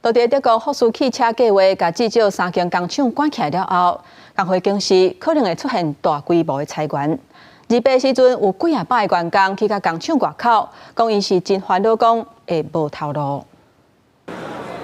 到佇德國福斯汽車計劃共至少三間工廠關起來了後，工會公司可能會出現大規模的裁員。28時陣有幾仔百个員工去到工廠外口，講𪜶是真煩惱，講會無頭路。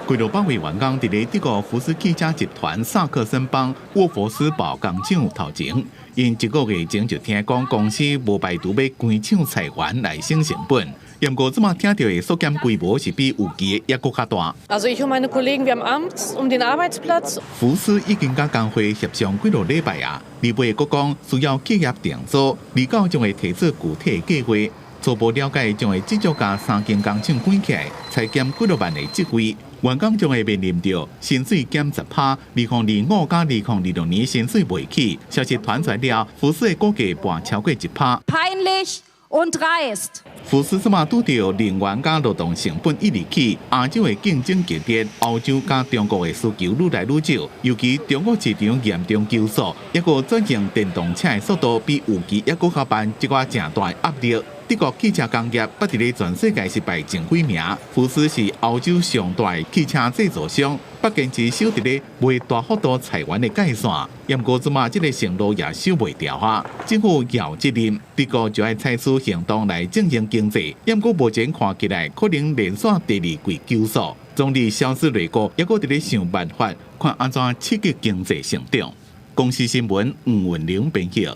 幾落百位員工佇咧德國福斯汽車集團薩克森邦沃佛斯堡工廠頭前，𪜶一個月前就聽講公司無排除欲關廠裁員來省成本。毋過這馬聽著的縮減規模是比預期的猶閣較大。 Also ich und meine Kollegen, wir haben Angst um den Arbeitsplatz。福斯已經佮工會協商幾落禮拜啊，28閣講需要企業定做，29將會提出具體計劃。初步了解將會至少共三間工廠關起來，裁減幾落萬个職位。員工將會面臨著薪水減10趴，2025佮2026年薪水袂起。消息傳出來了，福斯的股價跋超過1趴。 Peinlich und dreist。福斯這馬拄著能源佮勞動成本一直起，亞洲的競爭激烈，歐洲佮中國的需求愈來愈少，尤其中國市場嚴重收縮，抑閣轉型電動車的速度比預期猶閣較慢，這寡誠大的壓力。德國汽車工業捌佇咧全世界是排前幾名，福斯是歐洲上大的汽車製造商，捌堅持守佇咧袂大幅度裁員的界線，毋過這馬這个承諾也守袂牢啊！政府有責任，德國就愛採取行動來振興經濟，毋過目前看起來可能連續第二季緊縮。總理蕭茲內閣猶閣佇咧想辦法，看按怎刺激經濟成長。公視新聞吳文玲編譯。